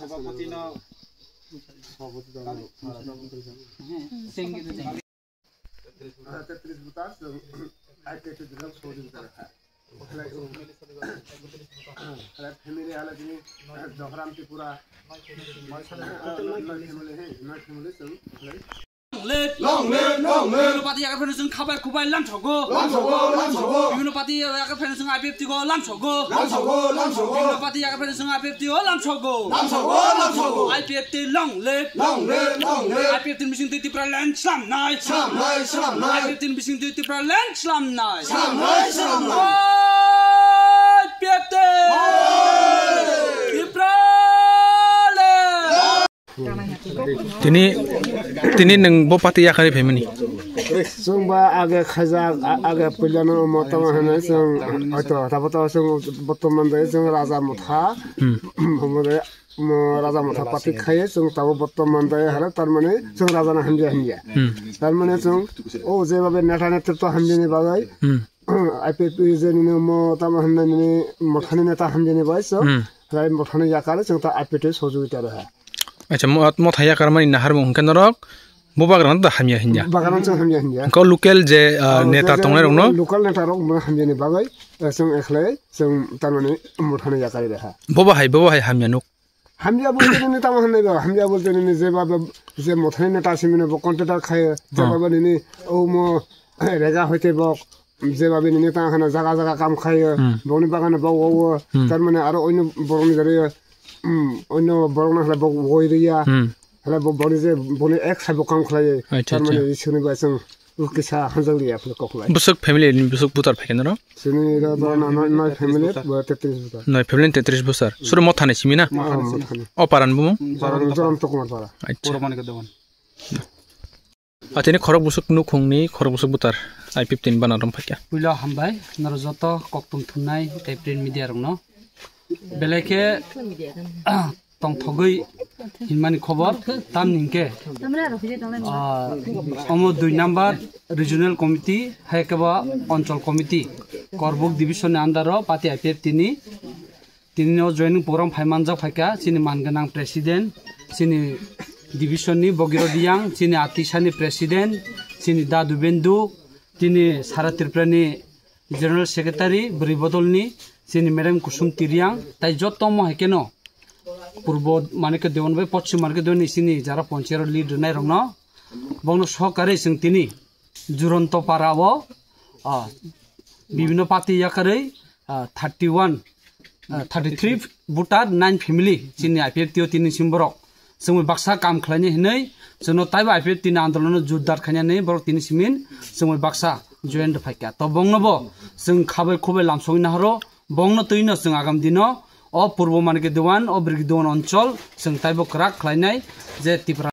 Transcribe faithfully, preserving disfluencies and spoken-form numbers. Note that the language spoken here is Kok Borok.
সভাপতি ন? সভাপতি দল। তেত্রিশ ভোটার, এবং আইপিএফটি দল সহযোগিতা রাখা। ফ্যামিলি আলাদা, জহরাম ত্রিপুরা, নয় ফ্যামিলি, হ্যাঁ, নয় ফ্যামিলি, এবং Long live, long live. Bibino party yakarphano chwng khabai khubai lamsogo. Lamsogo, lamsogo. Bibino party yakarphano chwng I P F T go lamsogo. Lamsogo, lamsogo. Bibino party yakarphano chwng I P F T go lamsogo. Lamsogo, lamsogo. I P F T long live. Long live, long live. I P F T ni bising twi Tipraland slamnai. Slamnai, slamnai. I P F T ni bising twi Tipraland slamnai. Slamnai, slamnai. I P F T. Long live. Tipraland. Tini, tini nwng bo party yakarwi phaimani? Chwng ba age khaijak, a-, age puilano omo tamo hwnwi chwng hoito, tabo to chwng bortoman de chwng Raja Motha, Hmm. omo de, omo Raja Motha party khaiwi chwng tabo bortoman de hara, tar mane chwng Raja no hamya hamya. Hmm. Tar mane chwng o jeba be neta netrito hamya ni bagwi, Hmm. I P F T je nini mo tamo hwnwi nini Mothani neta hamjani bai so. Hmm. Rai Mothani yakar chwng ta I P F T sojogita rw ha. Acha, mo, Motha yakar mani naharmung hwnkhe norok bo bagrano da hamya hinya. Bagrano chwng hamya hinya. Hwnkhe local je, ah, Oh, neta je, je tongnai rokno? Local neta rok mo hamjani bagwi, eh, chwng ekhlai chwng tamani Mothani yakar rw ha. Bobo hai, bobo hai hamya nuk. Hamya bolte nini tamo hwnwi ba, hamya bolte nini jeba ba, je Mothani neta simi no bo contractor khayo, jeba Hmm. ba nini o mo rega hoite bo, jeba ba nini tamo hwnwi jaga jaga kam khayo, Hmm. boni bagano bo o o, Hmm. tar mane aro oino borok ni jari, hmm, oino borok no hwlai bo woi riya, Hmm. hwlai bo boni je boni ek side bo kam khlai, Acha, tar mane acha. Iswrwng bai chwng. Kisa hanjak liya phano kok lai. Bwswk family ni bwswk butar phaikhe norok? Sini ro to na noi, noi family, bo tetris butar. Noi family tetris butar. Suro Mothani simi na? Mothani simi. O paran bumung? Paran Joram Tokumar para. Acha. Puro mani ka dogan. Atini khorok bwswk nukhungni khorok bwswk butar I P F T ni bana rom phaikha. Puila hambai, noro joto koktum thumnai tei print media rokno. Belai khe tongthogwi hinmani khobor, tamni hwnkhe, ah, omo dui number regional committee, hai khe bo onchol committee, Korbuk division ni under o party I P F T ni tini no joining program phai manjak phaikha, chini man gwnang president, chini division ni Bogiro Diyang, chini Atisa ni president, chini Dadu Bendu, tini Sara Tripura ni General Secretary bwrwi bodolni chini Madam Kusum Tiriang, tai joto mo hai kheno purbo mane khe dewan bai pochim mane khe dewan ni chini jara ponchero lead rwnai rokno bongno sohkari chwng tini Juronto para o, ah, bibino party yakarwi, ah, thirty one, ah, thirty three voter, nine family chini I P F T o tini sim borok. Chwngwi baksa kam khlaini hinwi chwngno taibo I P F T ni andolono jotdar khainani borok tini simin chwngwi baksa join rwphaikha. To bongnobo chwng khabai khubai lamsogwi nahoro, bongno twino chwng agam dino o purbo mane khe dewan, o brigi dewan onchol chwng taibo kwrak khlainai je Tipra